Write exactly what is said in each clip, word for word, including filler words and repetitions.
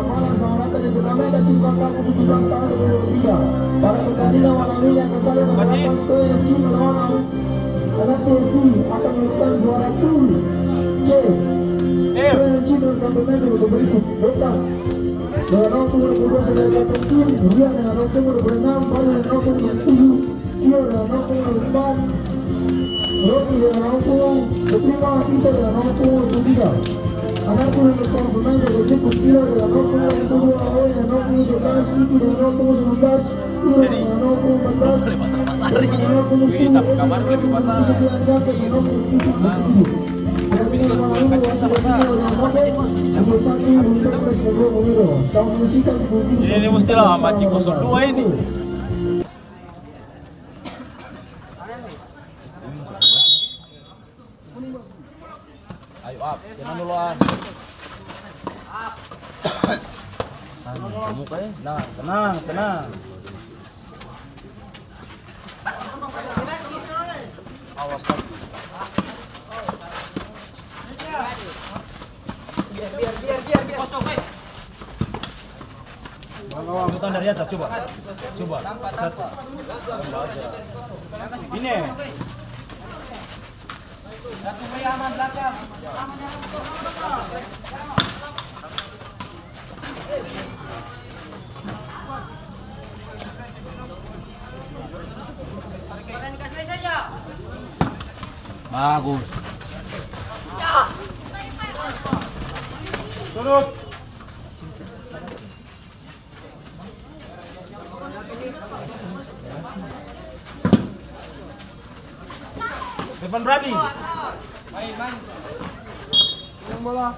Malam sama rata di turnamen dan juga kamu tujuh belas tahun dua ribu dua puluh tiga. Pada pertandingan malam ini akan saling berhadapan Skoy F C melawan Anak T F C akan menentukan juara pool C. Skoy F C menentukan pemain sebagai berikut: Botak dengan nomor punggung dua puluh dua sebagai kapten tim, Rian dengan nomor punggung dua puluh enam, Fadil dengan nomor punggung tujuh, Tio dengan nomor punggung empat, Rocky dengan nomor punggung, Putri Mawar Tito dengan nomor punggung dua puluh tiga. Adapun untuk pemain sebagai berikut: Tio dengan nomor punggung dua puluh dua, Awe dengan nomor punggung sebelas, Iki dengan nomor punggung sembilan belas, Iro dengan nomor punggung empat belas, Iri dengan nomor punggung sepuluh, Edi dengan nomor punggung sembilan, Jake dengan nomor punggung tujuh puluh tujuh. Ini, ini musti lawan Maci kosong dua ini. Ayo, Ap, tenang dulu, Ap. Tenang, tenang, tenang. Awas, Ap. Biar, biar, biar, biar, biar. Kosong, eh. Coba dari atas, coba. Coba. Satu. Ini. Bagus. Surut. Depan berani. Main, main. Pegang bola.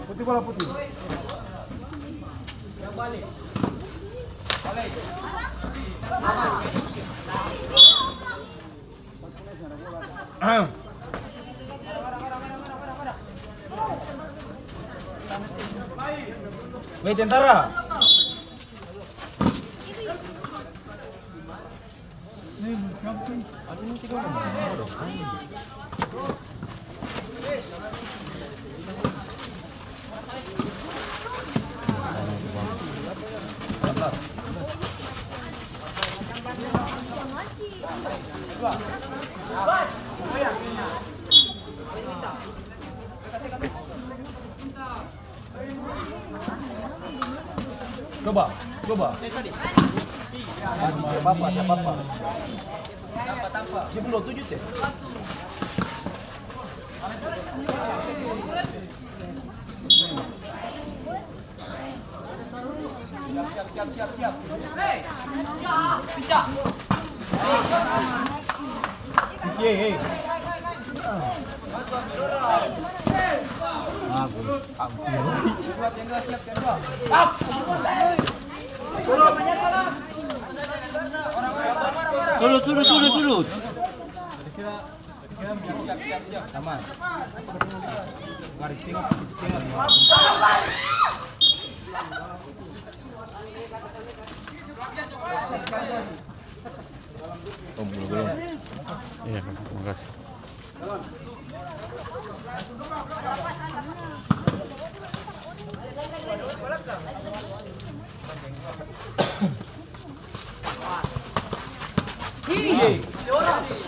Putih bola, putih. Yang balik. Balik. Weh, tentara. Coba, coba. Siapa apa, siapa apa? Siapa dua tujuh teh? Surut, surut, surut, surut. Aman. Garis, tengok, tengok. Oh, belum, belum. Iya, makasih.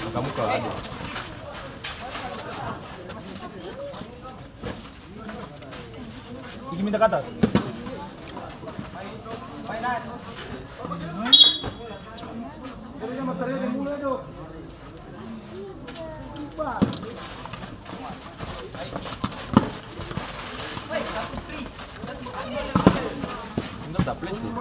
Muka-muka, aduh. Pigi minta ka atas. Minta dapet sih.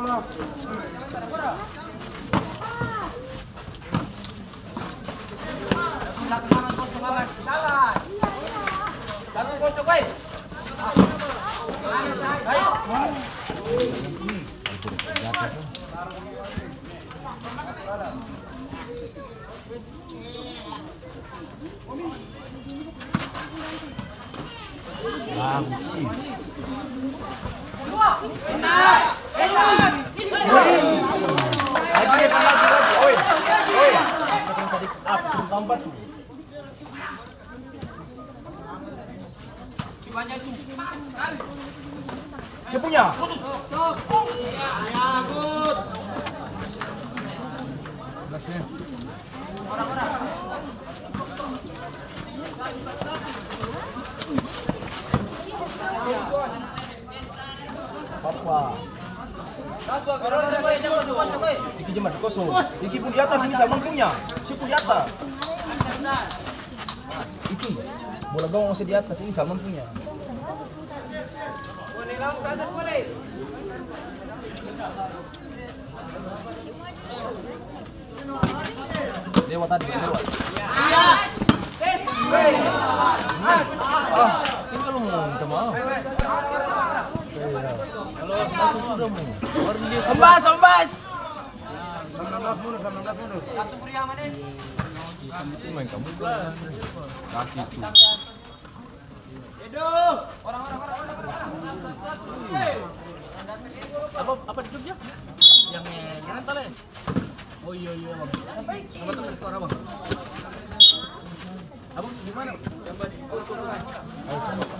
Bagus, ih. Lagi, lagi, lagi. Oi, oi. Up, tampa tuh. Dia punya. Papa. Iki jembat kosong. Iki pung di atas, ini Salman punya. Si pung di atas. Iki. Bola gawang masih di atas, ini Salman punya. Lewat tadi, lewat. Ah, tinggal mau minta maaf. Iya. Kalau masuk sudah mau. Baru dia ombas, ombas. Sembilan belas mundur, sembilan belas mundur. Itu main kamu lah. Kaki itu. Apa, apa di Jogja? Yang, eh, rental, eh? Oh, iya, iya, Bang. Coba tuh, skor, Abang. Abang, di mana?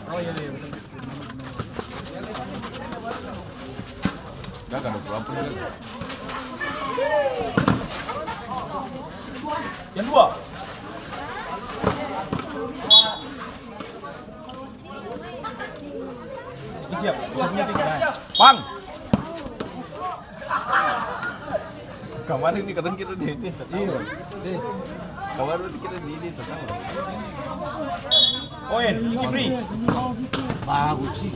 Oh, iya, iya, betul. Udah, kan, udah pulang, pulang. Yang dua. Ini siap, siap punya tiga. Bang. Kemarin nih katanya kita di ini. Iya. Kemarin kita di ini, tetangga. Oen, Kipri. Bagus sih.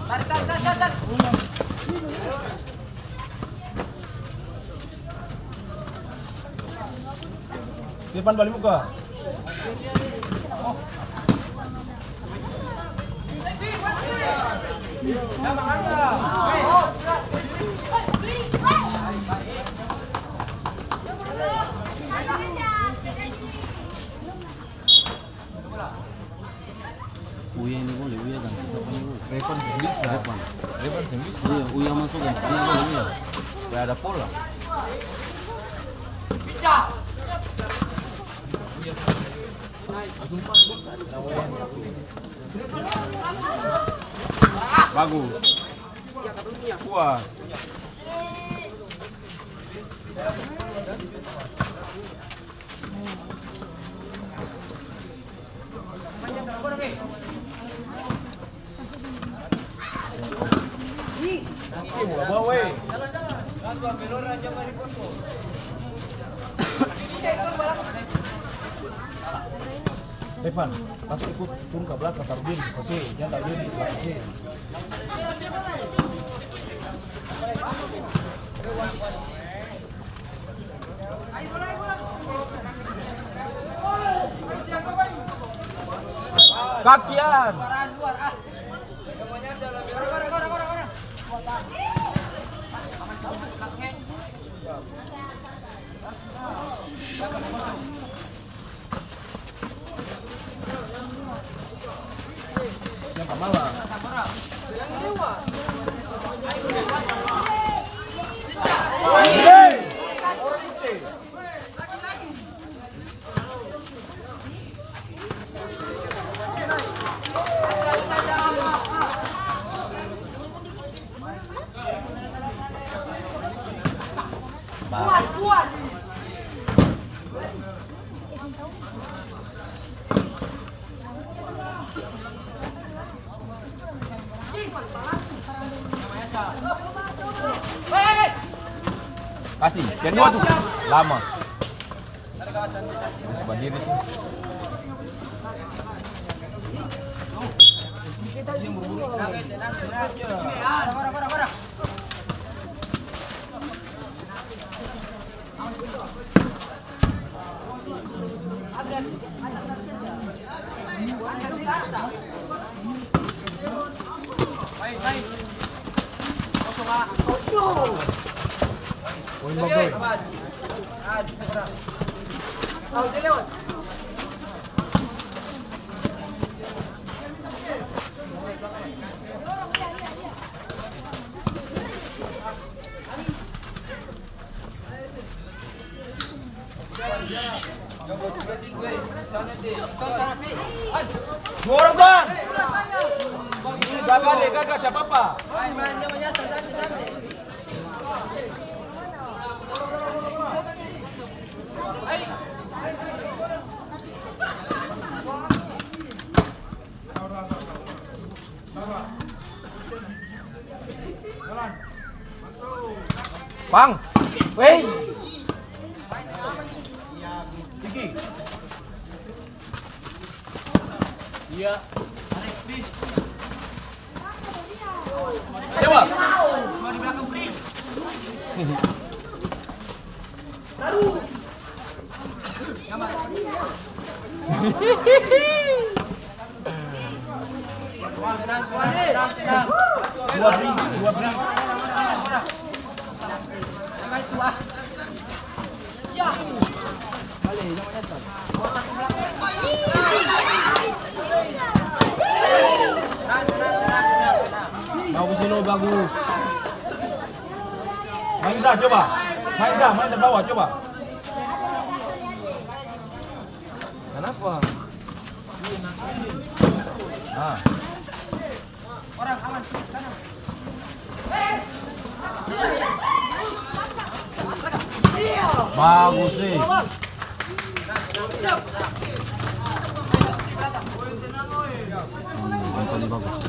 Depan balik muka. Uya ini boleh, Uya ganti siapa ini boleh? Revan seng bisa. Revan. Revan seng bisa. Iya, Uya masuk ganti Uya boleh, Uya. Supaya ada pola. Bagus. Kuat. Evan, pas ikut turun ka blakang, taru diri, pas e, jang taru diri, pas e. Kakian. Kasih, yang dua tuh. Lama. Harus badiri tuh. Dua orang, Bang. Gagal deh, gagal, siapa apa? Pang. Weh. Tinggi. Iya. Coba. Dua bring, dua bring. Bagus, Ilo, bagus. Main Za, coba. Main Za, main dari bawah, coba. Kenapa? Ah. Bagus, eh. Hmm, umpan ni bagus.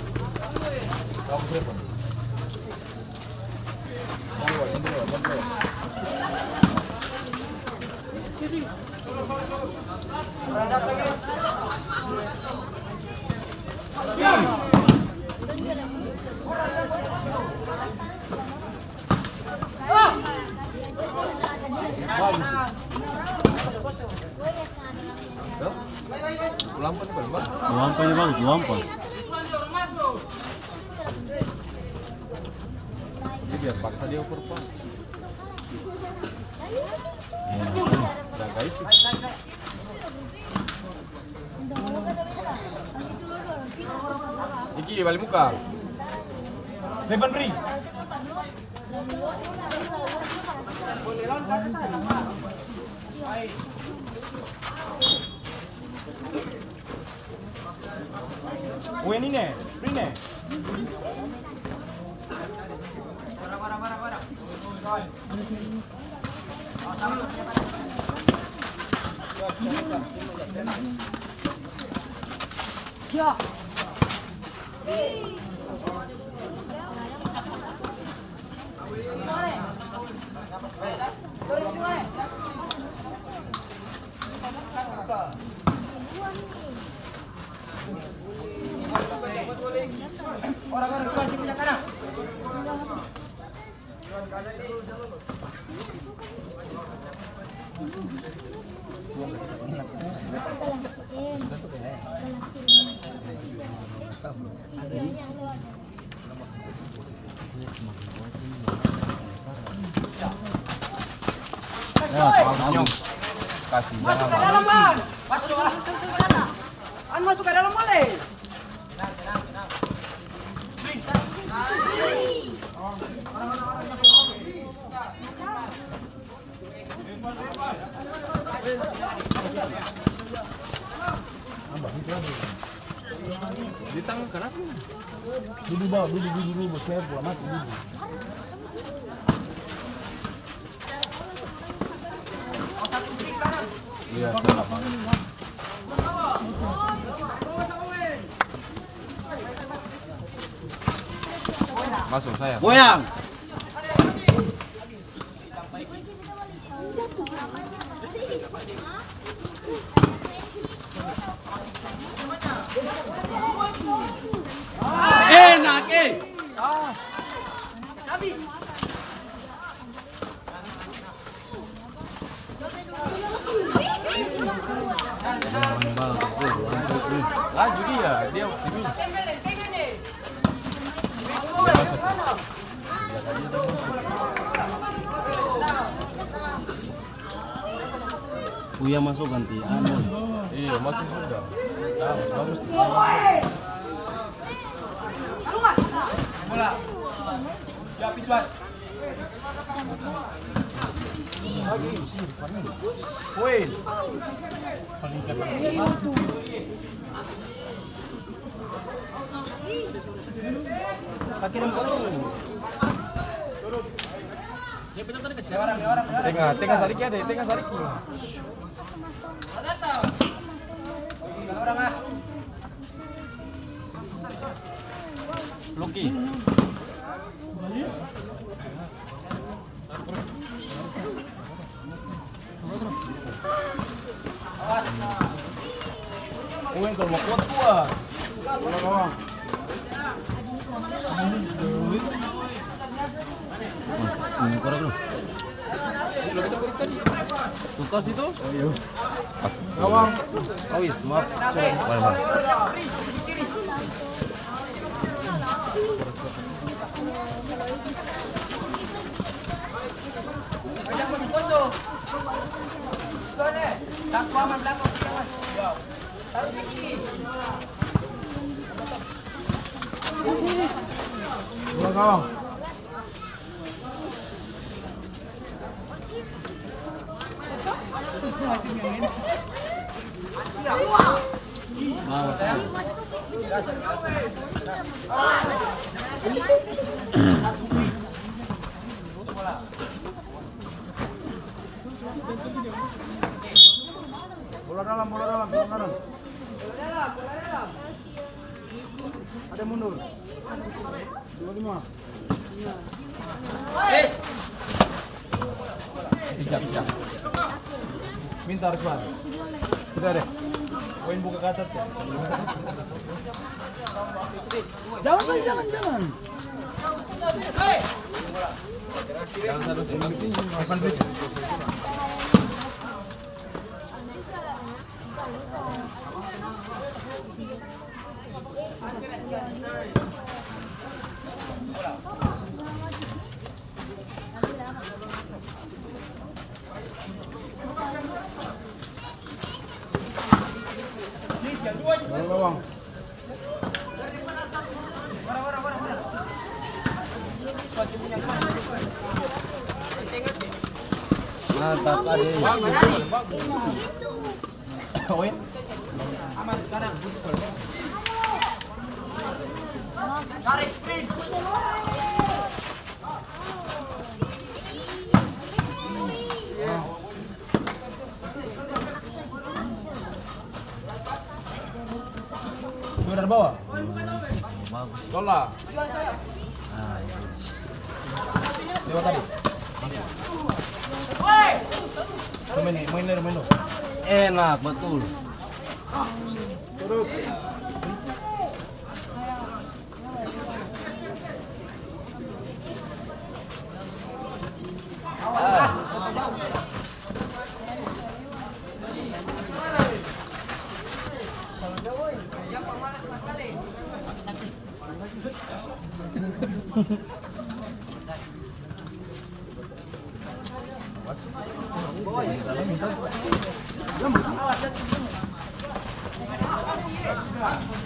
Luampa ni paling bagus. Luampa ni bagus, luampa. Dia biar paksa dia oper pas. Iya. Jaga itu. Iki, bale muka. Depan, Pri. Wen ini, Pri ne. Ya, bagus. Kasih jalan. Masuk ka dalam, Bang. Masuk ka dalam. An, masuk ka dalam, boleh? Di tangan kanapa? Dudu, bawa dudu, dudu, dudu, bos, saya pula mati, dudu. Iya, salah banget. Masuk, sayang. Goyang. Enak, eh. Laju dia, dia optimis. Dia masuk. Uya maso ganti anu. Iya, maso sudah. Bagus, bagus. Bola. Siap, Iswan. Poin. Tenga, tenga sadiki ade, tenga sadiki. Luki. Uen, kalo mo kuat, kuat. Ini korek lu. Kulkas itu? Oh, iya. Gawang. Oh, iya, maaf. Sorry. Boleh, boleh. Dua gawang. Bola dalam, bola dalam, bola dalam. Ada mundur. Dua lima. Ija, ija. Minta harus, Bang. Sudah deh. Poin buka kaca tuh. Jalan saja, jalan, jalan. Jalan satu, satu. Depan, Pi. Mantap, Ade. Oe. Aman sekarang. Tarik, speed. Dua dari bawah. Bagus. Tola. Ah, itu. Lewat tadi. Main, main, main, main. Enak betul.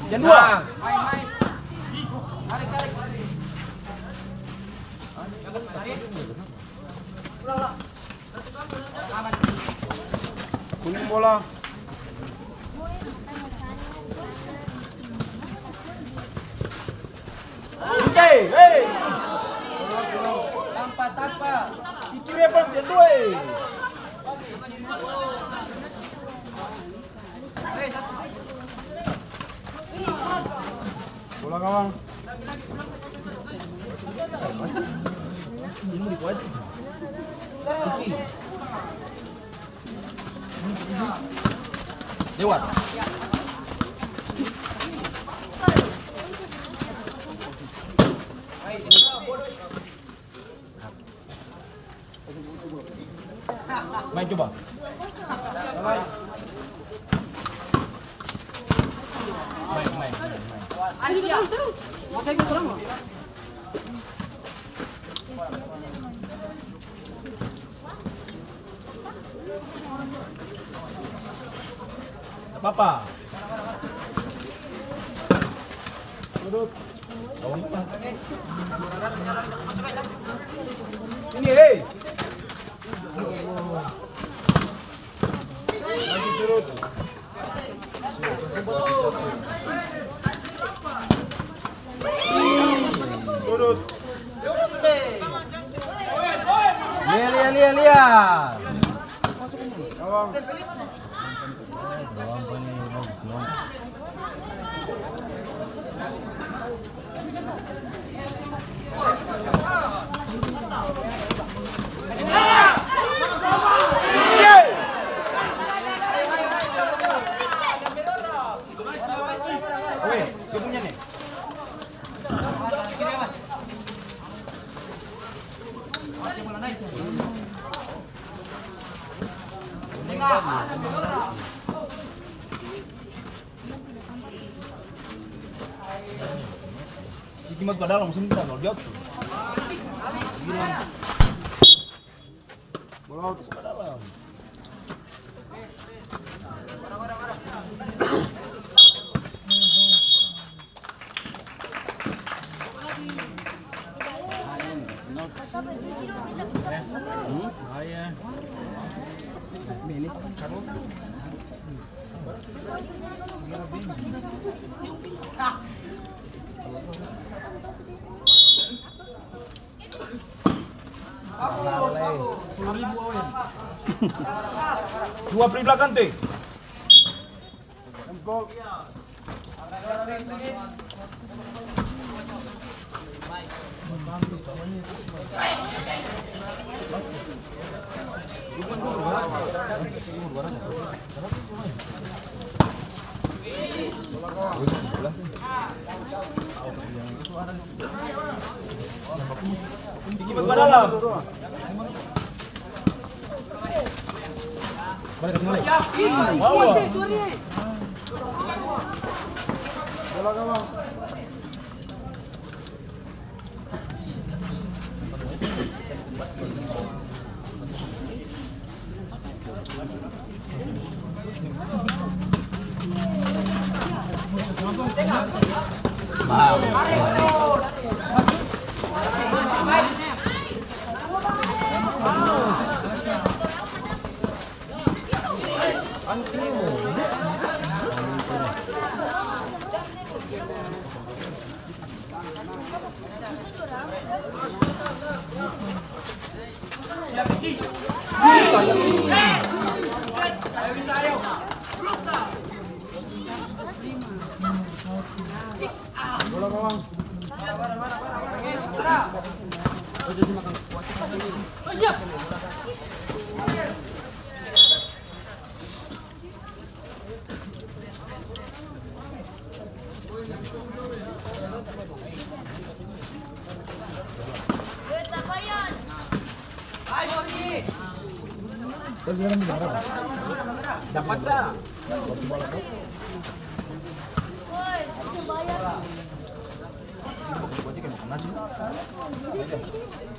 Jam dua. Kuning bola. Hei, hei. Tampa, tampa. Pikir apa, pikir dua, eh. Bola gawang. Lewat. Main coba. Main, main, main, main. Ayo, terus, terus. Makanya terus. Apa-apa. Duduk. Ini, hei. Lagi surut. Siki maso ka dalam, sini kita kalau jatuh. Bola out, maso ka dalam. Dua pri blakang te.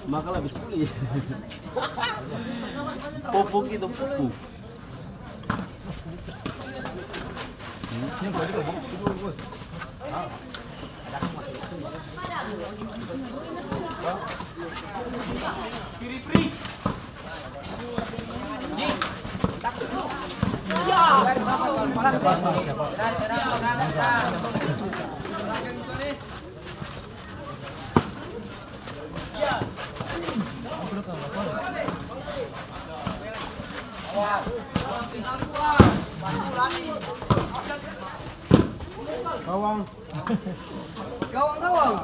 Makang labis puli. Popok itu pupuk. Gawang. Gawang, gawang.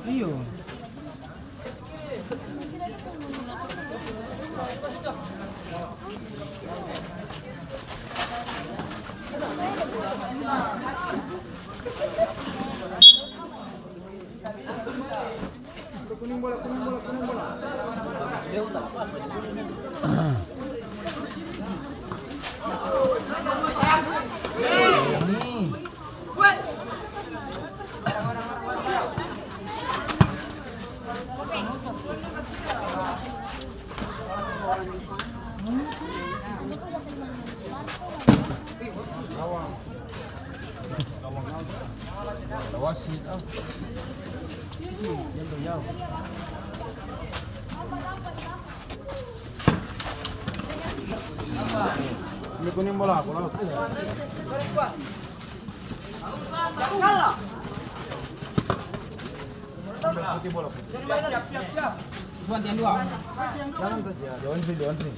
Iyo. Wasit, ah. Jang terjauh. Ini kuning bola, bola. Putih bola, putih. Jangan saja, jauhin, Fri, jauhin, Fri.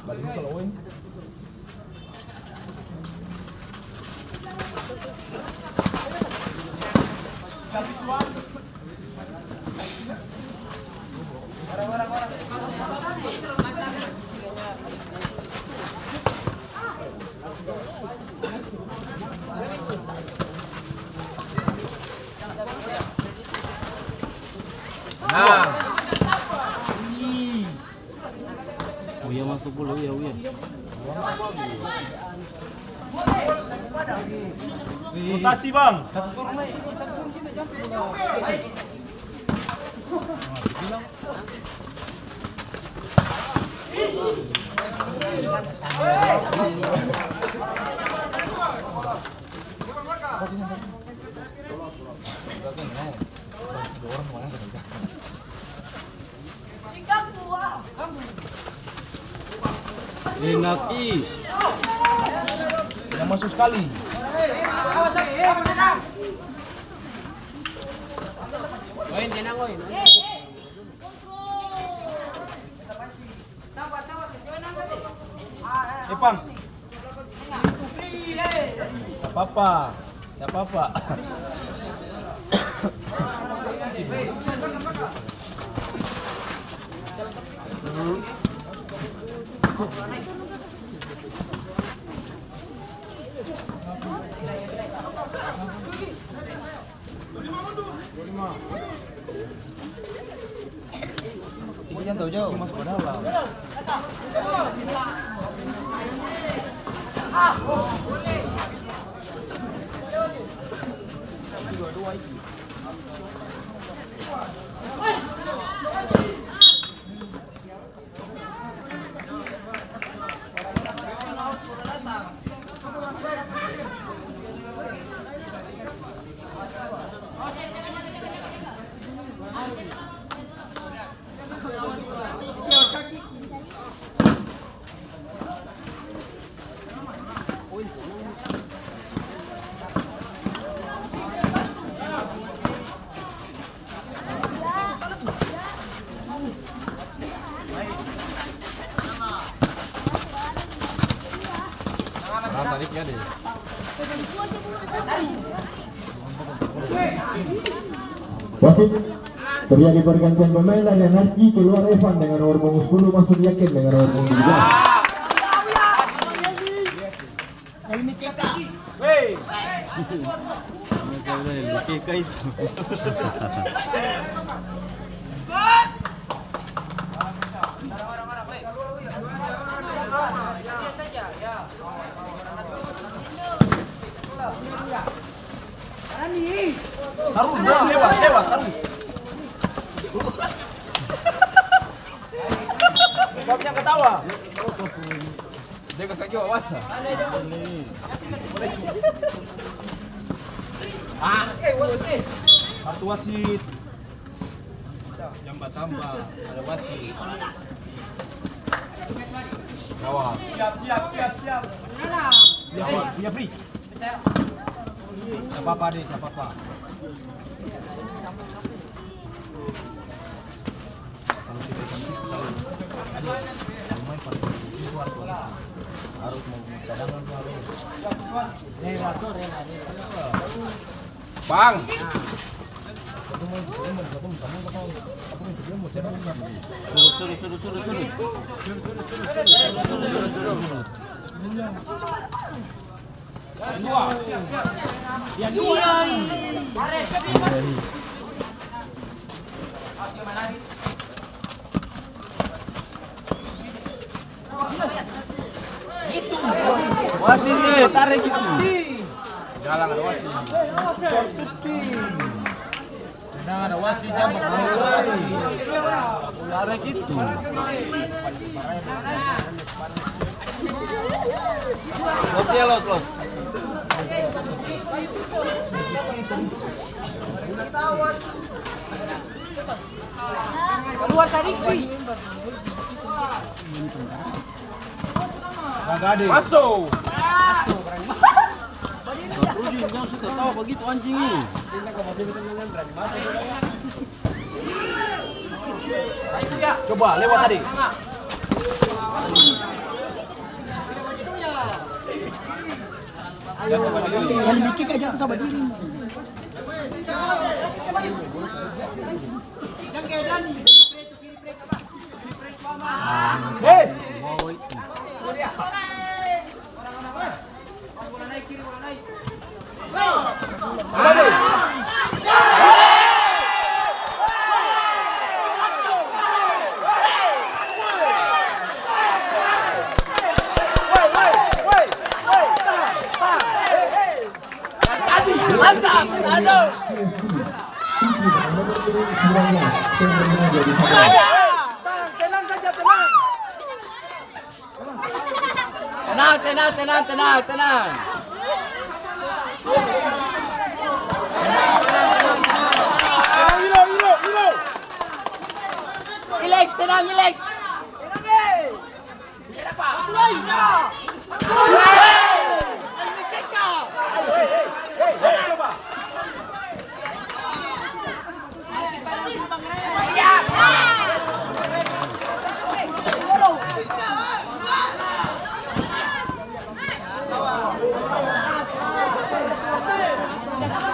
Balik dulu kalau Owen. Nah. Uya maso bola, Uya, Uya. Rotasi, Bang. Enak i. Yang masuk sekali. Oin, tenang, Oin. Epan. Sapa-apa. Sapa-apa. Ini jang tau jauh, masuk ke dalam. Wasit, terjadi pergantian pemain dari Anarki, keluar Evan dengan nomor punggung sepuluh, masuk Yakin dengan nomor punggung tujuh belas. Dari M T K. Hei. Dari M T K itu. Tarus, bro, lewat, lewat, tarus. Sebabnya ketawa. Dia kasih jua wasa. Ah, kartu wasit. Jang batamba, ada wasit. Gawat. Siap, siap, siap, siap. Gawat. Iya, Fri. Sapa-apa deh, sapa-apa. Kalau kita cantik, kalau, aduh, kalau main paling penting itu harus begitu. Harus mau cadangan tuh harus. Rela tuh, rela, rela. Bang. Suruh, suruh, suruh, suruh, suruh. Wasit, eh, tarik itu. Jalan ada wasit. Nah, ada wasit, jam berapa? Lari gitu. Los dia, los, los. Keluar sadiki. Maso. Rudi, jang suka tawa bagitu, anjing ini. Coba lewat tadi. Yang bikin aja tuh sama diri. Hei! Mantap, aduh. Tenang, tenang saja, tenang. Tenang, tenang, tenang, tenang, tenang. Tenang, Ilo, Ilo, Ilo. Rileks, tenang, rileks.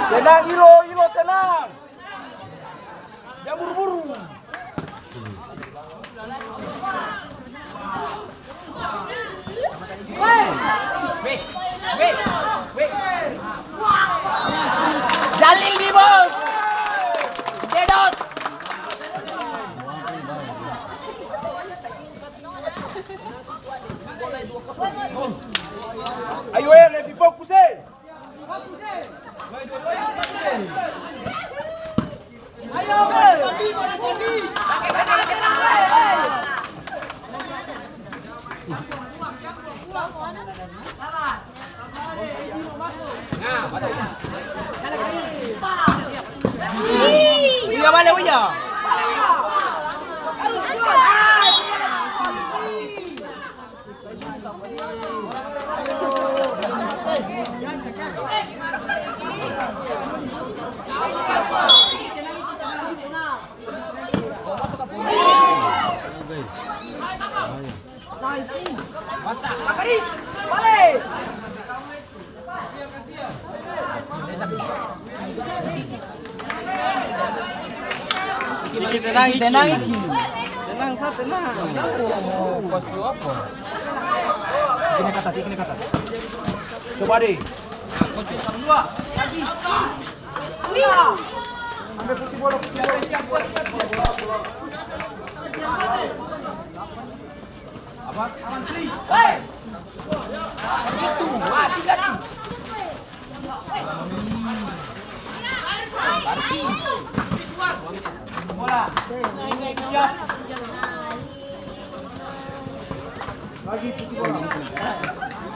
Tenang, Ilo, Ilo, tenang. Jang buru-buru. Jalil di bos. Dedot. Ayo, eh, lebih fokus, eh. Uya bale, Uya. Iki tenang, iki. Tenang, sa tenang. Ini ke atas, ini ke atas. Coba deh. Ambil putih bola, putih bola.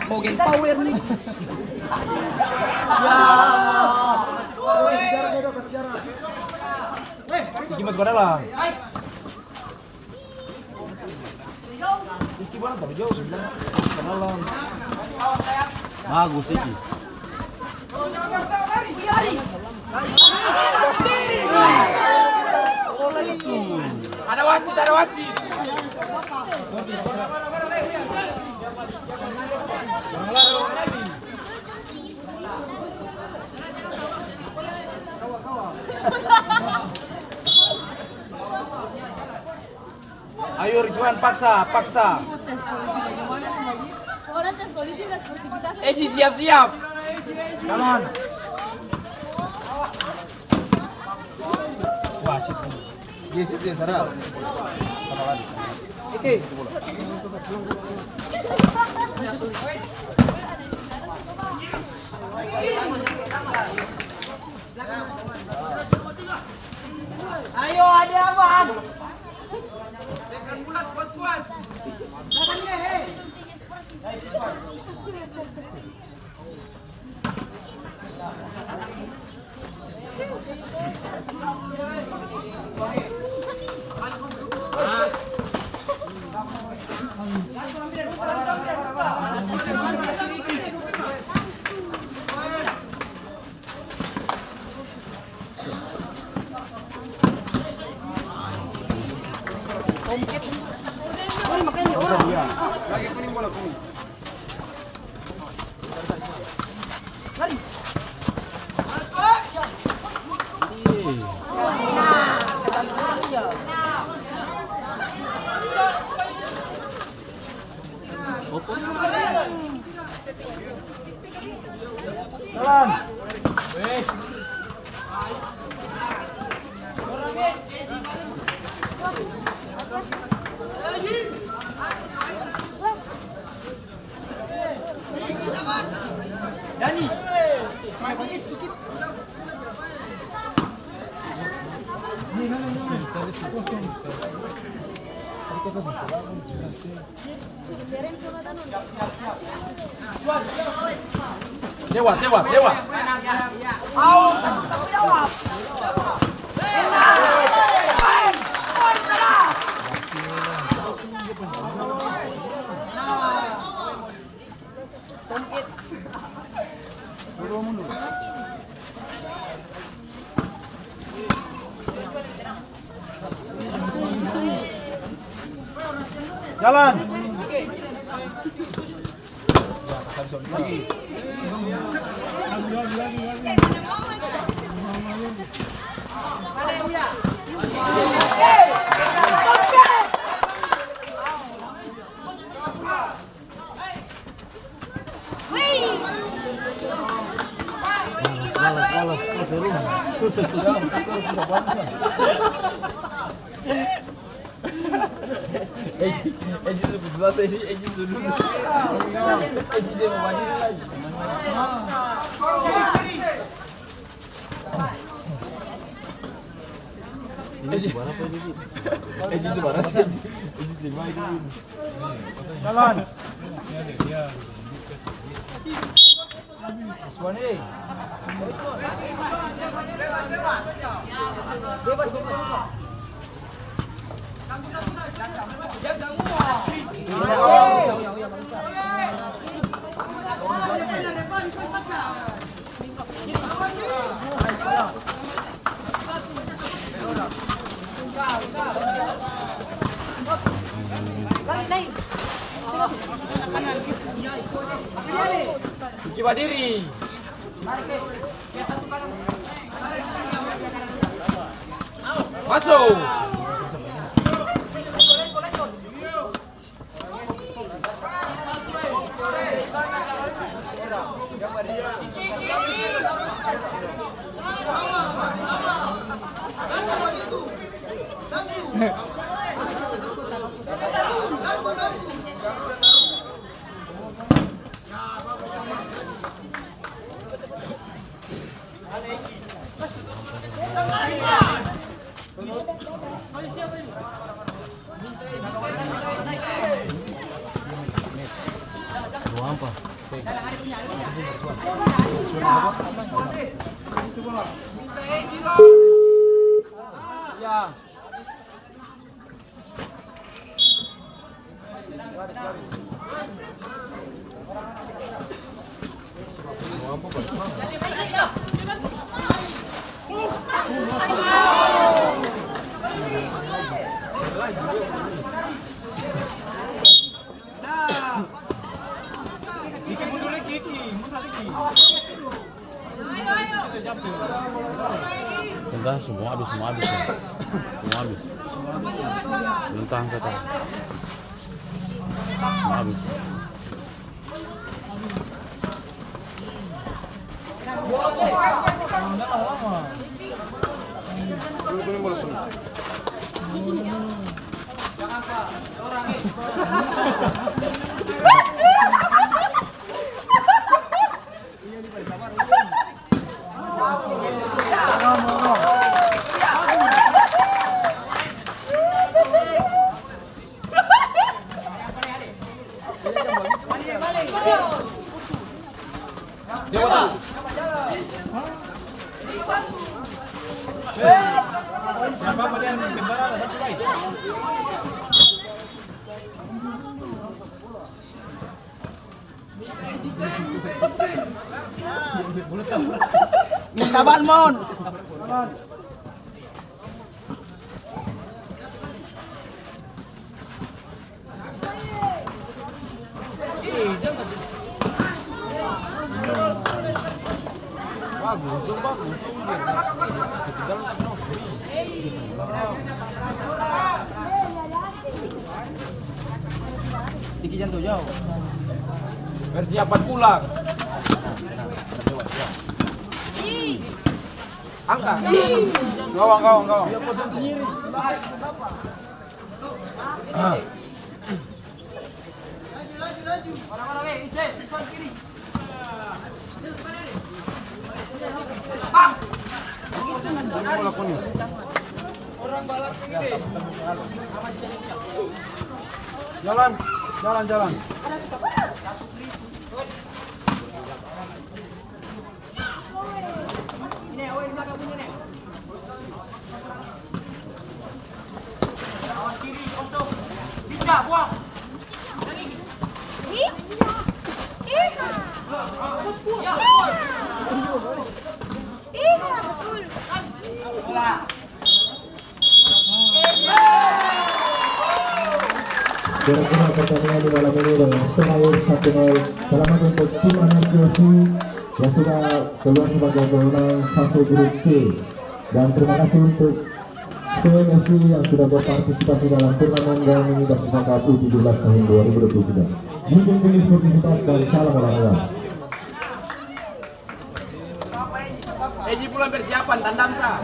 Morgan Power nih. Iki masuk ke dalam. Iki barang taru jauh sebelah. Ke dalam. Bagus, Iki. Ada wasit, ada wasit. Ayo, Rizwan, paksa, paksa. Orang tes polisi, udah sportivitas. Eji, siap-siap. Come on. Wah, sip. Iya, sip, iya, sana. Oke. Ayo, ade abang. Belakang dia, he. Lewat, lewat, lewat. Jalan. Malas, malas, malas. Oh, seru. Eh, ji, eh, ji, su putus asa, eh, ji, eh, ji, su dulu. Eh, ji, dia mau mandi lagi. Ini suara apa ini, Ji? Eh, ini suara sih. Ini terima itu. Jalan. Suani. Cuci badiri. Masuk. Ya. Entah, semua habis, semua habis, ya. Semua habis. Entah, entah, entah. Semua habis. Minta balmon. Persiapan pulang. Angka. Gawang, gawang, gawang. Jalan, jalan, jalan. Kira-kira pertandingan di malam ini dengan skor akhir satu nol. Selamat untuk tim Anarki F C yang sudah keluar sebagai pemenang fase grup C. Dan terima kasih untuk T M F C yang sudah berpartisipasi dalam turnamen gaungan ini bersama U tujuh belas tahun dua ribu dua puluh tiga. Dukung terus sportivitas dan salam olahraga. Eji pulang persiapan, tandang sa.